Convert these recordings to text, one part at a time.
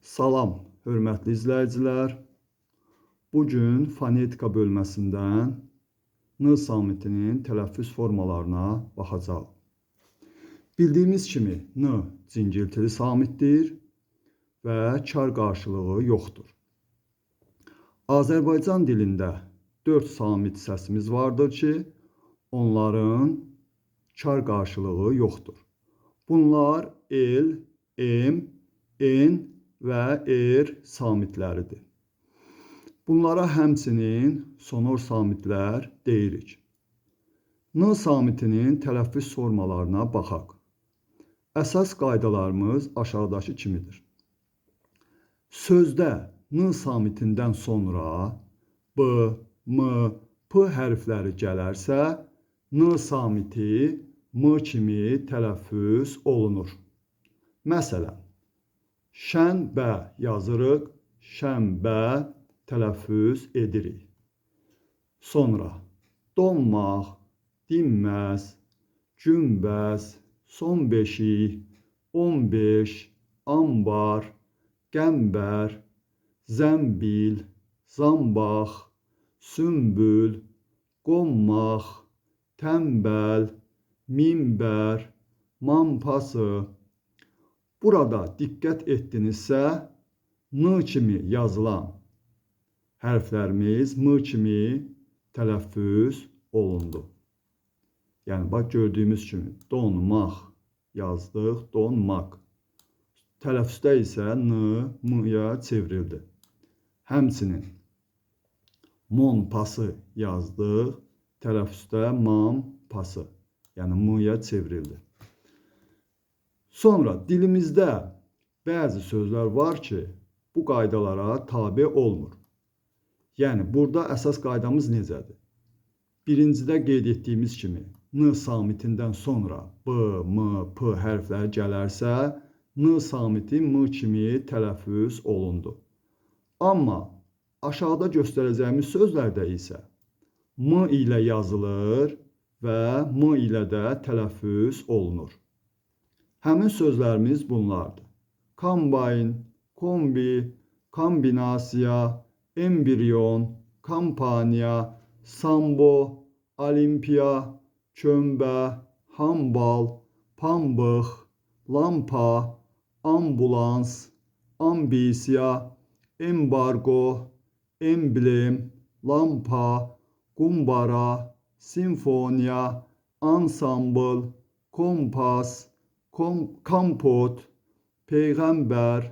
Salam, hörmətli izləyicilər. Bu gün fonetika bölməsindən N samitinin tələffüz formalarına baxacağıq. Bildiyimiz kimi N cingiltili samitdir və kar qarşılığı yoxdur. Azərbaycan dilində 4 samit səsimiz vardır ki, onların kar qarşılığı yoxdur. Bunlar L, M, N və R samitləridir. Bunlara həmçinin sonor samitlər deyirik. N samitinin tələffüz formalarına baxaq. Əsas qaydalarımız aşağıdakı kimidir. Sözdə N samitindən sonra B, M, P hərfləri gələrsə, N samiti M kimi tələffüz olunur. Məsələn, şənbə yazırıq, şənbə tələffüz edirik. Sonra donmaq, dinməz, günbəz, son beşik, 15, ambar, qəmbər, zəmbil, zambaq, sümbül, qonmaq, tənbəl, minbər, mampası. Burada diqqət etdinizsə, N kimi yazılan hərflərimiz M kimi tələffüz olundu. Yəni, bax, gördüyümüz kimi donmaq yazdıq, donmaq. Tələffüzdə isə N, M-ya çevrildi. Həmçinin monpası yazdıq, tələffüzdə mampası, yəni M-ya çevrildi. Sonra dilimizdə bəzi sözlər var ki, bu qaydalara tabe olmur. Yəni, burada əsas qaydamız necədir? Birincidə qeyd etdiyimiz kimi, N samitindən sonra B, M, P hərfləri gələrsə, N samiti M kimi tələffüz olundu. Amma aşağıda göstərəcəyimiz sözlərdə isə M ilə yazılır və M ilə də tələffüz olunur. Həmin sözlərimiz bunlardır. Kombayn, kombi, kombinasiya, embrion, kampaniya, sambo, olimpiya, kömbə, hambal, pambıq, lampa, ambulans, ambisiya, embargo, emblem, lampa, qumbara, simfoniya, ansambl, kompas, kompot, peyğəmbər,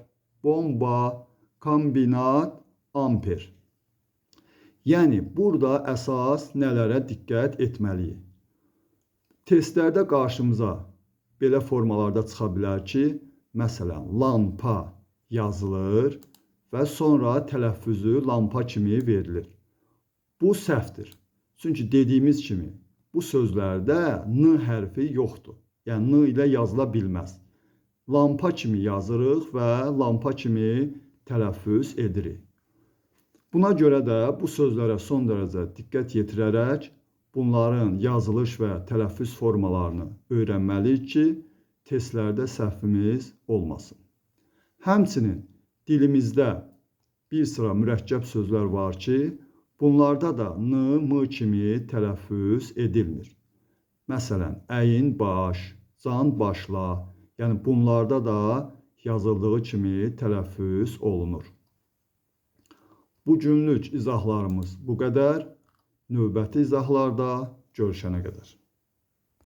bomba, kombinat, amper. Yəni, burada əsas nələrə diqqət etməliyik? Testlərdə qarşımıza belə formalarda çıxa bilər ki, məsələn, lampa yazılır və sonra tələffüzü lampa kimi verilir. Bu səhvdir. Çünki dediyimiz kimi bu sözlərdə N hərfi yoxdur. Yəni, N ilə yazıla bilməz. Lampa kimi yazırıq və lampa kimi tələffüz edirik. Buna görə də bu sözlərə son dərəcə diqqət yetirərək bunların yazılış və tələffüz formalarını öyrənməliyik ki, testlərdə səhvimiz olmasın. Həmçinin dilimizdə bir sıra mürəkkəb sözlər var ki, bunlarda da N, M kimi tələffüz edilmir. Məsələn, əyin baş, can başla, yəni bunlarda da yazıldığı kimi tələffüz olunur. Bugünlük izahlarımız bu qədər. Növbəti izahlarda görüşənə qədər.